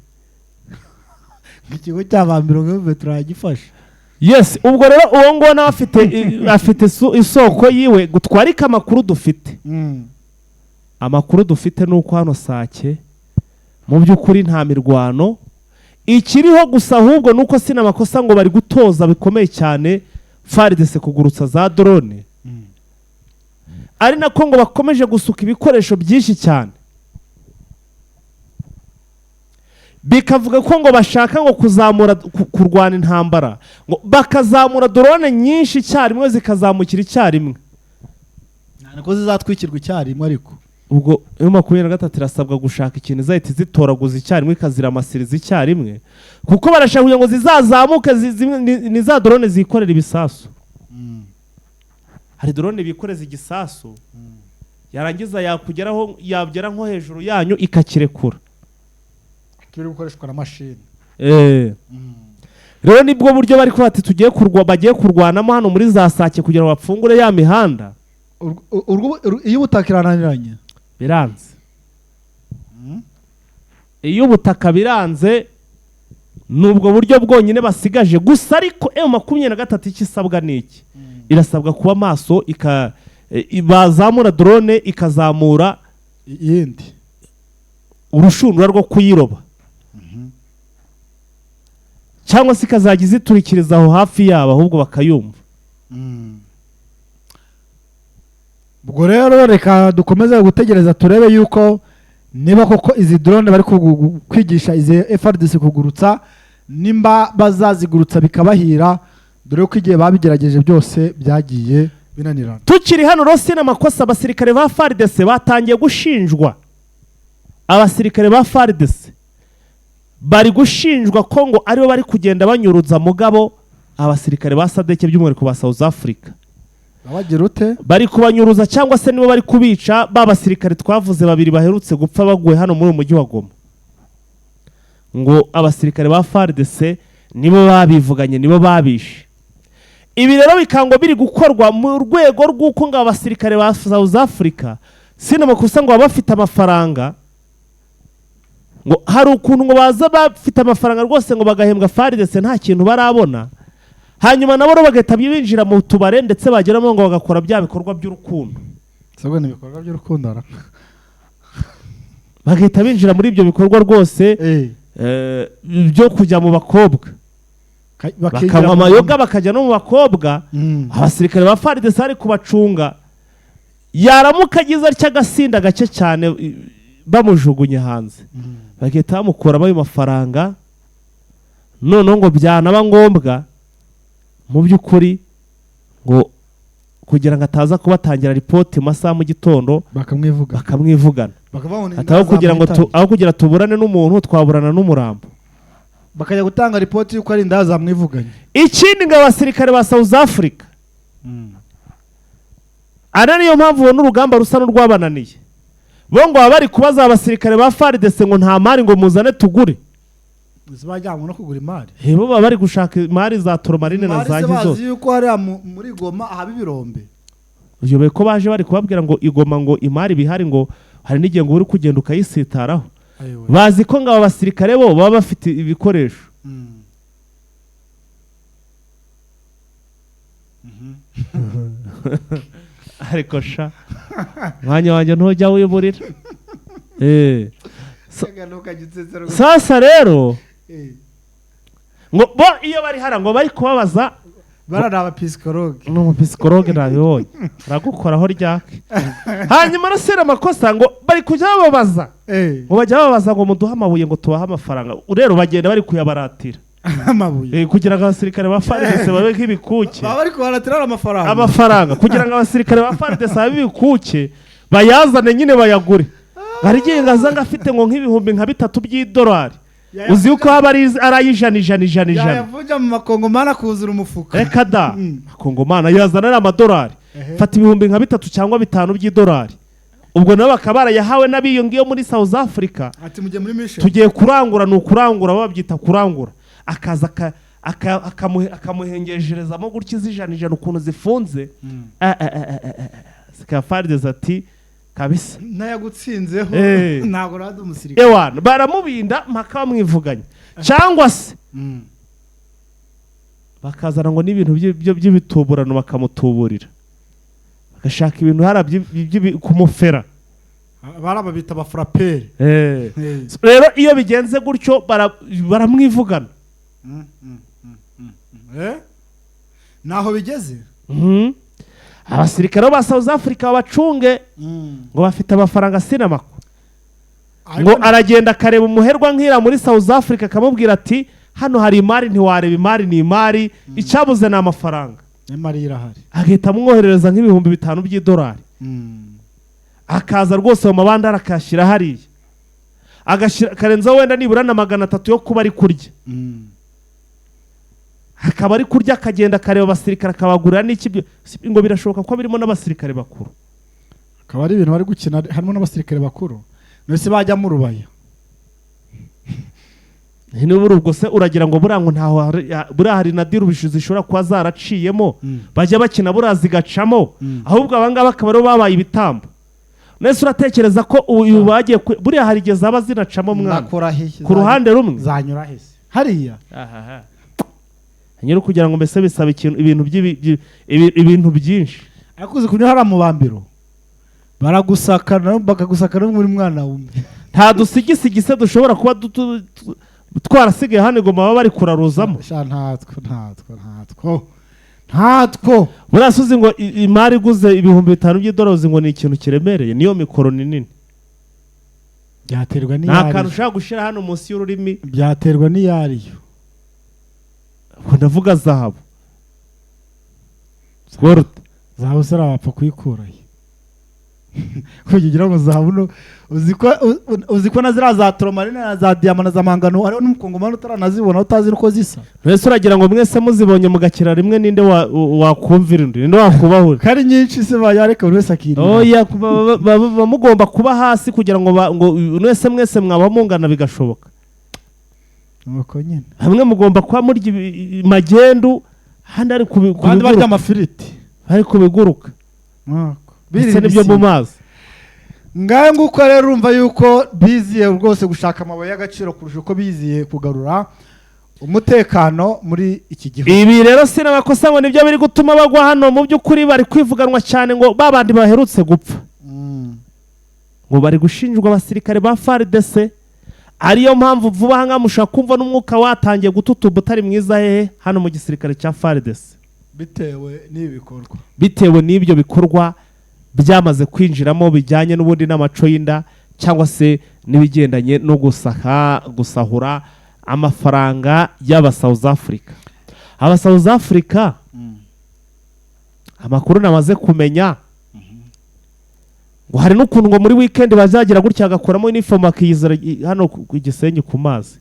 ngo ikigo cya Bambiro ngo M23 yagifashe. Yes, ubwo rero uwo nguwo nawe afite isoko yiwe gutwarika amakuru dufite. Amakuru dufite ni uko hano Sake mu by'ukuri nta mirwano ikiriho gusa, ahubwo ni uko sina amakosa ngo bari gutoza bikomeye cyane FARDC kugurutsa za drone, ari nako ngo bakomeje gusuka ibikoresho byinshi cyane, bikavuga ko ngo bashaka ngo kuzamura kurwana intambara, ngo bakazamura drone nyinshi icyarimwe, zikazamukira icyarimwe. Ntabwo zizatwikirwa icyarimwe ariko. Ubwo iyo 23 irasabwa gushaka ikintu izahita izitoraguza icyarimwe, ikaziramasiriza icyarimwe, kuko barashaka kugira ngo zizazamuke ni za drone zikorera ibisasu. Hari drone bikoreza igisasu, yarangiza yakugeraho, yagera nko hejuru yanyu ikakirekura. Kiri gukoreshwa na mashini. Rero nibwo buryo bari kuba bati tugiye kurwa, bagiye kurwanamo hano muri za Sake kugira ngo bapfungure ya mihanda. Iyo ubutaka irananiranye. Biranze. Iyo ubutaka biranze, ni ubwo buryo bwonyine basigaje gusa. Ariko M23 icyo isabwa ni iki? Irasabwa kuba maso, bazamura drone ikazamura iyindi urushundura rwo kuyiroba, cyangwa se ikazajya iziturikiriza aho hafi yabo, ahubwo bakayumva. Ubwo rero reka dukomeze gutegereza turebe yuko niba koko izi drone bari kwigisha izi FARDC kugurutsa, nimba bazazigurutsa bikabahira, dore ko igihe babigerageje byose byagiye binanirana. Tukiri hano rero, sina amakosa, abasirikare ba FARDC batangiye gushinjwa. Abasirikare ba FARDC bari gushinjwa ko ngo aribo bari kugenda banyuruza mugabo abasirikare ba SADC, by'umwihariko ba South Africa. Babagira ute? Bari kubanyuruza cyangwa se nibo bari kubica, ba basirikare twavuze babiri baherutse gupfa baguye hano muri uyu mujyi wa Goma. Ngo abasirikare ba FARDC nibo babivuganye, nibo babishe. Ibi rero bikaba ngo biri gukorwa mu rwego rw'uko ngo abasirikare ba South Africa, sina makosa, ngo baba bafite amafaranga, ngo hari ukuntu ngo baza bafite amafaranga rwose, ngo bagahembwa FARDC nta kintu barabona, hanyuma nabo rero bagahita binjira mu tubare, ndetse bageramo ngo bagakora bya bikorwa by'urukundo. Sabwo ni ibikorwa by'urukundo ra? Bagahita binjira muri ibyo bikorwa rwose byo kujya mu bakobwa, Bakinjira bakanywa amayoga, bakajya no mu bakobwa. Abasirikare ba FARDC bari kubacunga, yaramuka agize atya agasinda gake cyane, bamujugunye hanze, bagahita bamukuramo ayo mafaranga. Noneho ngo byanaba ngombwa mu by'ukuri ngo kugira ngo ataza kubatangira ripoti mu masaha mu gitondo, bakamwivuga, bakamwivugana. Bakavuga ngo ni Ati aho kugira ngo aho kugira tuburane n'umuntu, twaburana n'umurambo. Bakajya gutanga ripoti y'uko ari inda zamwivuganye. Ikindi ngo abasirikare ba South Africa, ari niyo mpamvu ubona urugamba rusa n'urwabananiye, bo ngo baba bari kubaza abasirikare ba FARDC ngo nta mari ngo muzane tugure. Zibajyanwe no kugura imari. Bo baba bari gushaka imari za toromarine na Imari za se ngi bazi zose. yuko hariya muri Goma haba ibirombe. Uyobewe ko baje bari kubabwira ngo igoma ngo imari bihari, ngo hari n'igihe ngo uri kugenda ukayisitaraho? Bazi ko ngo aba basirikare bo baba bafite ibikoresho. Ariko sha, mwanya wanjye ntujya wiburira. Sasa rero ngo bo iyo bari hara ngo bari kubabaza. Bara ni abapisikologe. Ni umupisikologe, nabibonye, aragukoraho ryake. Hanyuma arasera amakosa ngo bari kujya bababaza, ngo bajya bababaza ngo muduhe amabuye ngo tubahe amafaranga. Rero bagenda bari kuyabaratira. Amabuye. Kugira ngo abasirikare ba FARDC babe nk'ibikuke. Baba bari kubaratira amafaranga. Amafaranga, kugira ngo abasirikare ba FARDC babe ibikuke, bayazane nyine bayagure. Hari igihe ngaza ngo afite ngo nk'ibihumbi nka 3 by'idolari. Uzi yuko haba ari ay'ijana, ijana, ijana, ijana. Yayavunja mu makongomani akuzura umufuka. Reka da, akongomani yazana ari amadolari. Fata 3000 cyangwa 5000 by'idolari, ubwo nabo bakaba barayahawe n'abiyo ngiyo muri South Africa. Ati mujye muri mission. Tugiye kurangura, ni ukurangura, babyita kurangura. Akaza akamuhengesherezamo gutya iz'ijana, ijana, ukuntu zifunze. Zikaba ati kabisa. N'ayagutsinzeho. Ntabwo rada umusirikare. Ewana, baramubinda mpaka bamwivuganye, cyangwa se bakazana ngo n'ibintu by'ibituburano, bakamutuburira, bagashaka ibintu hariya kumufera. Bari aba bita abafuraperi. Rero iyo bigenze gutyo baramwivugana. Naho bigeze. Abasirikare ba South Africa babacunge ngo bafite amafaranga sinamako, ngo aragenda akareba umuherwa nk'ira muri South Africa, akamubwira ati hano hari imari, ntiwareba imari, ni imari, icyabuze ni amafaranga. Imari irahari. Agahita amwoherereza nk'5000 by'idolari, akaza rwose mu mabandari akayashyira hariya, agashyira akarenzaho wenda nibura na 300 yo kuba ari kurya, akaba ari kurya, akagenda akareba abasirikare, akabagurira n'iki ngo birashoboka ko birimo n'abasirikare bakuru. Akaba ari ibintu bari gukina harimo n'abasirikare bakuru, none bajya mu rubaya. Niba ubwo se uragira ngo buriya ngo ntaho buriya hari na deal zishobora kuba zaraciyemo, bajya bakina buriya zigacamo, ahubwo abangaba akaba aribo babaye ibitambo. Nese uratekereza ko uyu bagiye buriya hari igihe zaba zinacamo mwana? Ndakurahiye. Ku ruhande rumwe. Zanyura hese hariya? Nyiri kugira ngo mbese bisaba ikintu, ibintu ibintu byinshi. Ariko uzi kunyura hariya mu bambiro, baragusakana, bakagusakana muri mwana wumwe. Nta dusigisigise dushobora kuba twarasigaye hano i Goma baba bari kuraruzamo. Sha, ntatwo, ntatwo, ntatwo, ntatwo. Buriya se uzi ngo imari iguze 5000 by'idolari, uzi ngo ni ikintu kiremereye? Niyo mikoro ni nini. Byaterwa Nta kantu n'iyariyo. ushobora gushyira hano munsi y'ururimi. Byaterwa n'iyariyo. Ubwo ndavuga zahabu, gold. Zahabu se wapfa kuyikurayo kugira ngo zahabu no uzi ko na ziriya za tourmaline na za diyama na za mangano, hariho n'umukongomani utaranazibona, utazi n'uko zisa. Mbese uragira ngo mwese muzibonye mugakira rimwe, ninde wakumvira undi, ninde wakubahura? Ko ari nyinshi se, bayareka buri wese akirira. Oya, mugomba kuba hasi kugira ngo ngo mwese mwese mwaba mungana bigashoboka. Nuko nyine. Hamwe mugomba kuba murya magendu, ahandi ari ku Abandi barya biguruka. amafiriti. Ari ku biguruka. Nuko. Ndetse n'ibyo mu mazi. Ngayo nguko rero, urumva yuko biziye rwose gushaka amabuye y'agaciro kurusha uko biziye kugarura umutekano muri iki gihugu. Ibi rero si n'amakosa, ngo nibyo biri gutuma bagwa hano. Mu by'ukuri bari kwivuganwa cyane, ngo babandi baherutse gupfa ngo bari gushinjwa abasirikare ba FARDC, ariyo mpamvu vuba aha ngaha mushobora kumva n'umwuka watangiye gututuba utari mwiza hehe? Hano mu gisirikare cya FARDC. Bitewe n'ibi bikorwa. Bitewe n'ibyo bikorwa byamaze kwinjiramo, bijyanye n'ubundi n'amaco y'inda, cyangwa se n'ibigendanye no gusaka, gusahura amafaranga y'aba South Africa. Aba South Africa, amakuru namaze kumenya, ngo hari n'ukuntu ngo muri weekend bazagira gutya bagakuramo uniform, bakiyizira hano ku Gisenyi ku mazi,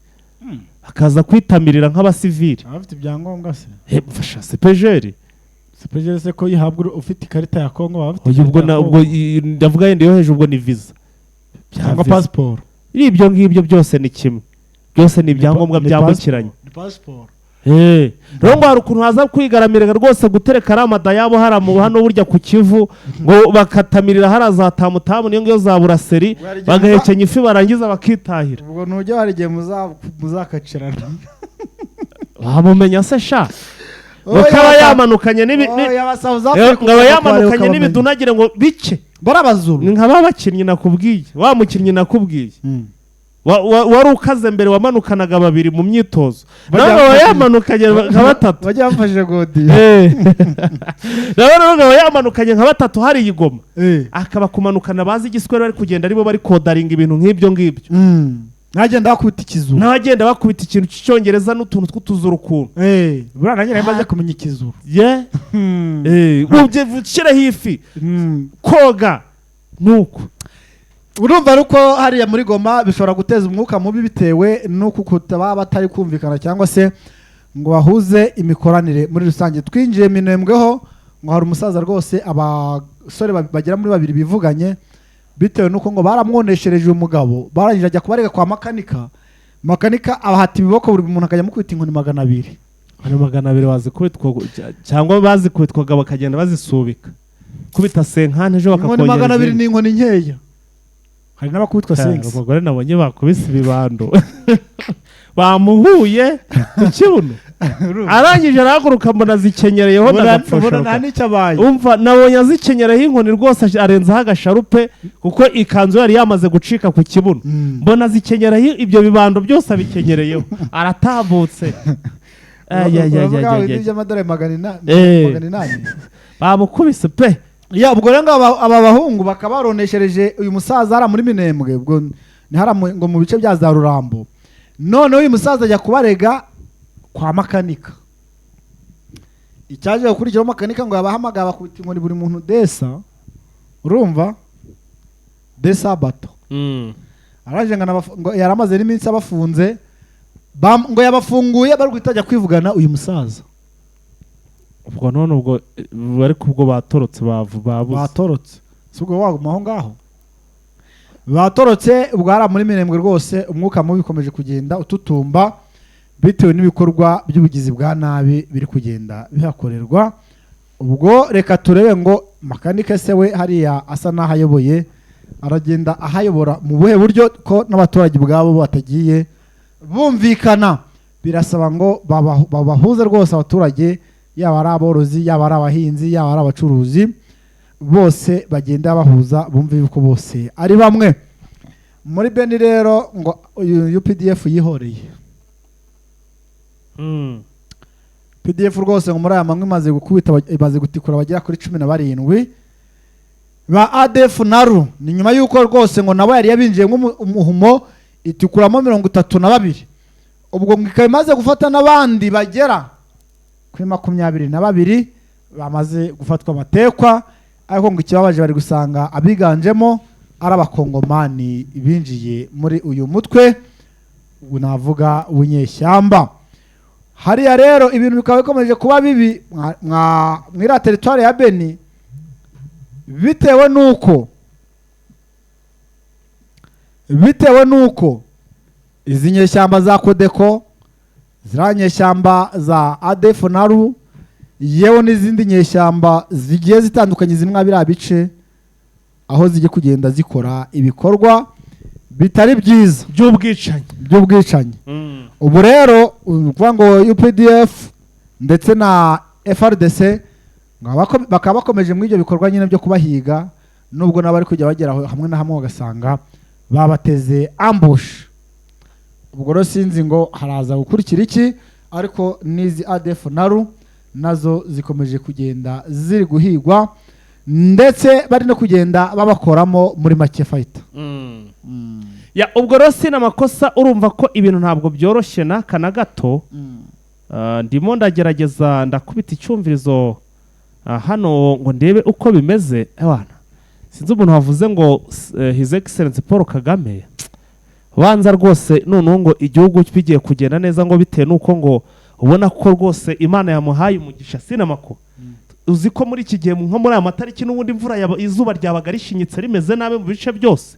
bakaza kwitamirira nk'abasivili. Abafite ibyangombwa se? Mfasha CEPGL. CEPGL se ko yihabwa ufite ikarita ya Kongo, baba bafite Oya, ubwo ikarita ya na ubwo Kongo. Ndavuga yenda yo hejuru, ubwo ni visa. Bya Cyangwa visa. pasiporo. Ibyo ngibyo byose ni kimwe, byose ni ibyangombwa Ni byambukiranya. Ni pasiporo. Rero ngo hari ukuntu haza kwigaramira rwose, gutereka ari amadayabo hariya hano burya ku Kivu, ngo bakatamirira hariya za tamutamu, niyo ngiyo za buraseri, Ubwo hari igihe bagahekenya ifi, barangiza bakitahira. Ubwo ntujya, hari igihe muzakacirana. Wamumenya se sha? Ngo kaba yamanukanye Oya, aba South Africa ngo aba ugomba kubareba yamanukanye ukabamenya. n'ibidunagire ngo bike. Bari abazuru. Ni nka ba bakinnyi nakubwiye, wa mukinnyi nakubwiye wari ukaze mbere, wamanukanaga babiri mu myitozo, nawe Bajya aba yamanukanye nka batatu. Bajya bamfashije godiyo. Nawe rero aba yamanukanye nka batatu hariya i Goma, akaba kumanukana bazi igiswahili, bari kugenda aribo bari kodaringa ibintu nk'ibyo ngibyo. Nagenda bakubita ikizuru. N'abagenda bakubita ikintu cy'icyongereza n'utuntu tw'utuzuru ukuntu. Buriya nanjye nari maze kumenya ikizuru. Ye, ubye ushyireho ifi koga nuko. Urumva ari uko hariya muri Goma bishobora guteza umwuka mubi bitewe n'uko baba batari kumvikana cyangwa se ngo bahuze imikoranire muri rusange. Twinjiye Minembweho, ngo hari umusaza rwose abasore bagera muri babiri bivuganye bitewe n'uko ngo baramwoneshereje uyu mugabo, barangije ajya kubarega kwa makanika. Makanika abahata ibiboko, buri muntu akajya amukubita inkoni 200. Hari 200 bazikubitwa cyangwa bazikubitwaga bakagenda bazisubika, kubita senkani ejo Inkoni bakakongera 200 izindi. Ni inkoni nkeya, hari n'abakubitwa Hari sengisi. umugore nabonye bakubise ibibando, bamuhuye ku kibuno, arangije arahaguruka mbona azikenyereyeho. Ubona nta Ndagapfusha. n'icyo abaye. Umva, nabonye azikenyereyeho inkoni rwose, arenzaho agasharupe kuko ikanzu yari yamaze gucika ku kibuno. Mbona azikenyeraho ibyo bibando byose, abikenyereyeho, aratambutse. Ay, ay, ay, Uravuga ay, ay, ibintu ay. by'amadolari magana 800. Bamukubise pe. Ya, ubwo rero ngo aba bahungu bakaba baroneshereje uyu musaza hariya muri Minembwe, ubwo ni hariya ngo mu bice bya za Rurambo. Noneho uyu musaza ajya kubarega kwa makanika. Icyaje gukurikiraho, makanika ngo yabahamagaye, bakubita inkoni buri muntu desa, urumva, desa bato. Araje ngo ngo yari amaze n'iminsi abafunze, ngo yabafunguye bari guhita bajya kwivugana uyu musaza. Ubwo none ubwo ariko ubwo batorotse, babuze. Batorotse, si ubwo waguma aho ngaho? Batorotse. Ubwo hariya muri Minembwe rwose umwuka mubi ukomeje kugenda ututumba bitewe n'ibikorwa by'ubugizi bwa nabi biri kugenda bihakorerwa. Ubwo reka turebe ngo makanike se we hariya asa n'aho ayoboye, aragenda ahayobora mu buhe buryo, ko n'abaturage ubwabo batagiye bumvikana? Birasaba ngo babahuze rwose abaturage, yaba ari aborozi, yaba ari abahinzi, yaba ari abacuruzi, bose bagenda bahuza bumve yuko bose ari bamwe. Muri Beni rero ngo uyu UPDF yihoreye. PDF rwose ngo muri aya manywa imaze gukubita imaze gutikura bagera kuri 17 ba ADF naru. Ni nyuma y'uko rwose ngo nabo yari yabinjiyemo umuhumo, itikuramo 32. Ubwo ngo ikaba imaze gufata n'abandi bagera kuri 22 bamaze gufatwa amatekwa, ariko ngo ikibabaje bari gusanga abiganjemo ari abakongomani binjiye muri uyu mutwe navuga w'inyeshyamba. Hariya rero ibintu bikaba bikomeje kuba bibi mwiriya teritwari ya Beni, bitewe n'uko izi nyeshyamba za Kodeko, ziriya nyeshyamba za ADF naru, yewe n'izindi nyeshyamba zigiye zitandukanye zimwe biriya bice, aho zijya kugenda zikora ibikorwa bitari byiza by'ubwicanyi. By'ubwicanyi. Ubu rero ni ukuvuga ngo UPDF ndetse na FARDC ngo bakaba bakomeje muri ibyo bikorwa nyine byo kubahiga, nubwo nabo bari kujya bagera aho hamwe na hamwe bagasanga babateze ambush. Ubwo rero sinzi ngo haraza gukurikira iki, ariko n'izi ADF naru nazo zikomeje kugenda ziri guhigwa, ndetse bari no kugenda babakoramo muri make fighter. Ya, ubwo rero sina amakosa, urumva ko ibintu ntabwo byoroshye n'aka na gato. Ndimo ndagerageza ndakubita icyumvirizo hano ngo ndebe uko bimeze. Ewana, sinzi umuntu wavuze ngo His Excellency Paul Kagame banza rwose noneho ngo igihugu bigiye kugenda neza, ngo bitewe n'uko ngo ubona ko rwose Imana yamuhaye umugisha. Sinamako uzi ko muri iki gihe, nko muri aya matariki, n'ubundi imvura izuba ryabaga rishinyitse rimeze nabi mu bice byose,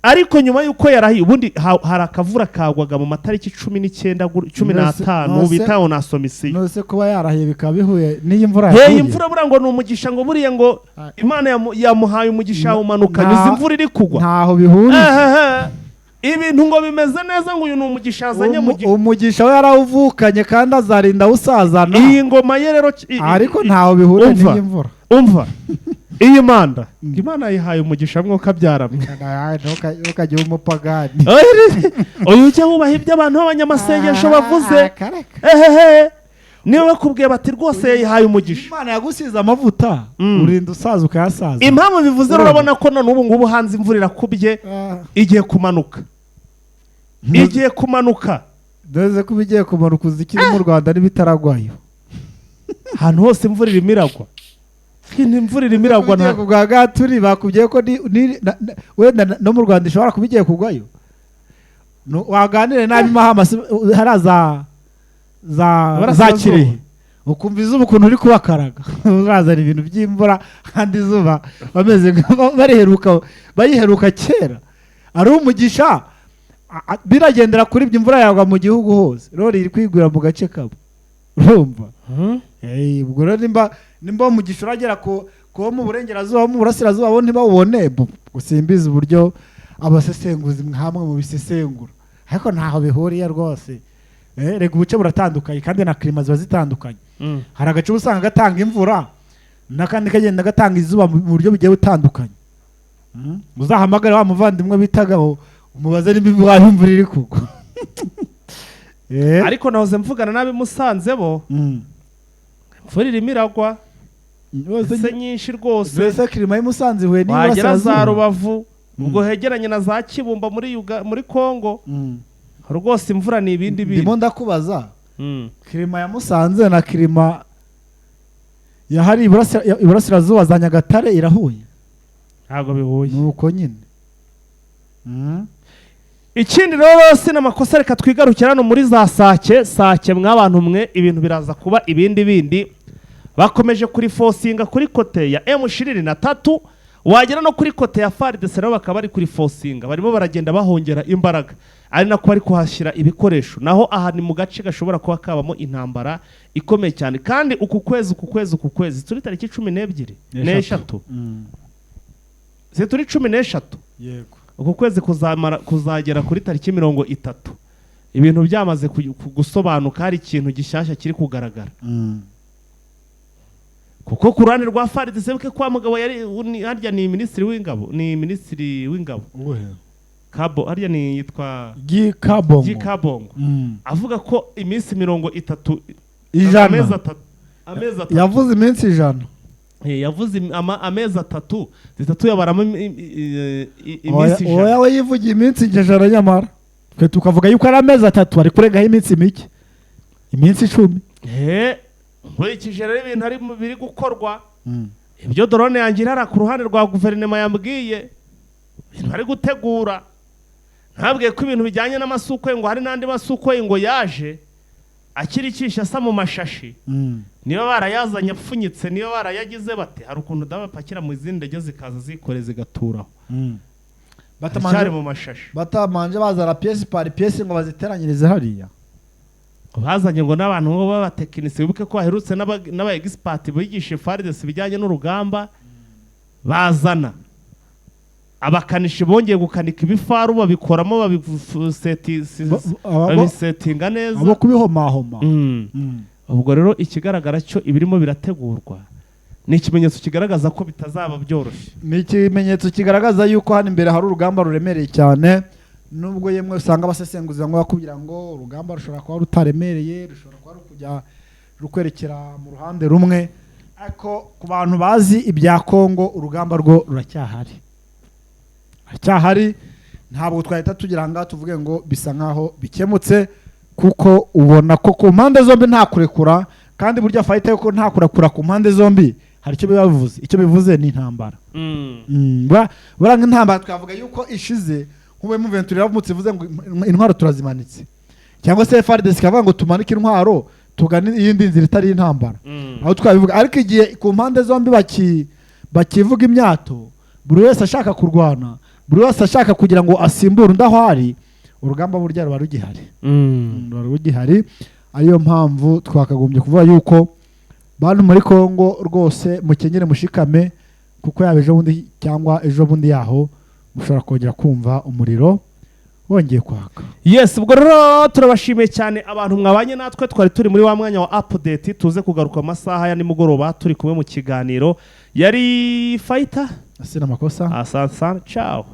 ariko nyuma y'uko yarahiye ubundi hari akavura kagwaga mu matariki 19, cumi n'atanu, bita onasomisiyo. Nose kuba yarahiye bikaba bihuye n'iyi mvura Hey, yaguye? Imvura buriya ngo ni umugisha, ngo buriya ngo Imana yamuhaye umugisha, yawumanukanye. Uzi imvura iri kugwa? Ntaho bihuriye. Ehehe. Ibintu ngo bimeze neza, ngo uyu ni umugisha yazanye mu Umugisha we yarawuvukanye kandi azarinda awusazana. Iyi ngoma ye rero Ariko ntaho bihuriye Umva. n'iyi mvura. Umva, iyi manda Imana yayihaye umugisha, mwuka byaramwe. Ntukajye umupagani. Uyu ujya wubaha ibyo abantu b'abanyamasengesho bavuze. Ah, kareka. Ehehe, niba bakubwiye bati rwose yayihaye umugisha. Imana yagusize amavuta, urinda usaza ukayasaza. Impamvu bivuze rero, urabona ko none ubu ngubu hanze imvura irakubye, igiye kumanuka, igiye kumanuka. Dore ko ibigiye kumanuka, uzi ikiri mu Rwanda n'ibitaragwayo. Ahantu hose imvura irimo iragwa. Imvura irimo iragwa. Ugiye Nta kugwa ngaha turi, bakubwiye ko wenda no mu Rwanda ishobora kuba igiye kugwayo. Waganire nabi Mahama, hariya za Burasirazuba. Kirehe, ukumva izuba ukuntu uri kubakaraga, urazana ibintu by'imvura kandi izuba bameze bariheruka, bayiheruka kera. Ari umugisha, biragendera kuri ibyo, imvura yagwa mu gihugu hose, rero iri kwigwira mu gace kamwe, urumva? Ubwo rero nimba umugisha uragera ku kuba mu burengerazuba, mu burasirazuba bo ntibawubone, simbizi uburyo abasesenguzi hamwe mu bisesengura, ariko ntaho bihuriye rwose. Rega ubuce buratandukanye kandi na climat ziba zitandukanye. Hari agace uba usanga gatanga imvura n'akandi kagenda gatanga izuba mu buryo bugiye butandukanye. Uzahamagare wa muvandimwe bitagaho, umubaze nimba iwawe imvura iri kugwa. Ariko nahoze mvugana n'ab'i Musanze bo, imvura irimo iragwa ndetse nyinshi rwose. Mbese climat y'i Musanze ihuye Wagera za n'iburasirazuba? Rubavu, ubwo hegeranye na za Kibumba muri Kongo, rwose imvura ni ibindi Ndimo bindi. ndakubaza, climat ya Musanze na climat yahari iburasirazuba za Nyagatare irahuye? Ntabwo bihuye. Ni uko nyine. Ikindi rero si n'amakosa, reka twigarukire hano muri za Sake. Sake mw'abantu mwe, ibintu biraza kuba ibindi bindi. Bakomeje kuri fosinga kuri côté ya M23, wagera no kuri côté ya FARDC nabo bakaba bari kuri fosinga, barimo baragenda bahongera imbaraga, ari nako bari kuhashyira ibikoresho. Naho aha ni mu gace gashobora kuba kabamo intambara ikomeye cyane. Kandi uku kwezi turi tariki 12 n'eshatu, si turi 13? Yego. Uku kwezi kuzamara kuzagera kuri tariki 30 ibintu byamaze gusobanuka, hari ikintu gishyashya kiri kugaragara. Kuko ku ruhande rwa FARDC, buke kwa mugabo yari harya ni minisitiri w'ingabo, ni minisitiri w'ingabo Kabo, harya ni yitwa Guy Kabongo. Guy Kabongo, avuga ko iminsi 30, 100. amezi 3, amezi 3. Yavuze iminsi 100. Yavuze amezi 3, zitatu yabaramo iminsi Oya. 100. We yivugiye iminsi 100, nyamara twe tukavuga yuko ari amezi 3, ari kurengaho iminsi mike, iminsi 10. Nkurikije rero ibintu ari biri gukorwa, ibyo drone yanjye irara ku ruhande rwa guverinoma yambwiye, ibintu bari gutegura, ntabwiye ko ibintu bijyanye n'amasukhoi, ngo hari n'andi masukhoi ngo yaje akiri Kinshasa mu mashashi, niba barayazanye apfunyitse, niba barayagize bate, hari ukuntu bapakira mu zindi ndege zikaza zikore zigaturaho, Batamanje aracyari mu mashashi. Batamanje bazana pièce par pièce ngo baziteranyirize hariya. Bazanye ngo n'abantu ngo b'abatekinisiye, wibuke ko haherutse n'aba experts bigisha FARDC ibijyanye n'urugamba, bazana abakanishi bongeye gukanika ibifaru, babikoramo, babisetinga neza. Abo kubihomahoma. Ubwo rero ikigaragara cyo ibirimo birategurwa ni ikimenyetso kigaragaza ko bitazaba byoroshye. Ni ikimenyetso kigaragaza yuko hano imbere hari urugamba ruremereye cyane, nubwo yemwe usanga abasesenguzi bamwe bakubwira ngo urugamba rushobora kuba rutaremereye, rushobora kuba rukujya rukwerekera mu ruhande rumwe, ariko ku bantu bazi ibya Kongo, urugamba rwo ruracyahari, ruracyahari. Ntabwo twahita tugira ngo tuvuge ngo bisa nkaho bikemutse, kuko ubona ko ku mpande zombi nta kurekura. Kandi burya fight yuko nta kurekura ku mpande zombi hari icyo biba bivuze. Icyo bivuze ni intambara. Buriya nk'intambara twavuga yuko ishize nk'ubu M23 iramutse ivuze ngo intwaro turazimanitse, cyangwa se FARDC ikavuga ngo tumanike intwaro tugane iyindi nzira itari intambara, aho twabivuga. Ariko igihe ku mpande zombi bakivuga imyato, buri wese ashaka kurwana, buri wese ashaka kugira ngo asimbure undi aho ari, urugamba burya ruba rugihari. Ruba rugihari. Ariyo mpamvu twakagombye kuvuga yuko bantu muri Kongo rwose mukenyere mushikame, kuko yaba ejo bundi cyangwa ejo bundi yaho mushobora kongera kumva umuriro wongeye kwaka. Yes, ubwo rero turabashimiye cyane abantu mwabanye natwe. Twari turi muri wa mwanya wa update, tuze kugaruka mu masaha ya nimugoroba turi kumwe mu kiganiro. Yari Fighter. Sina makosa. Asante, ciao.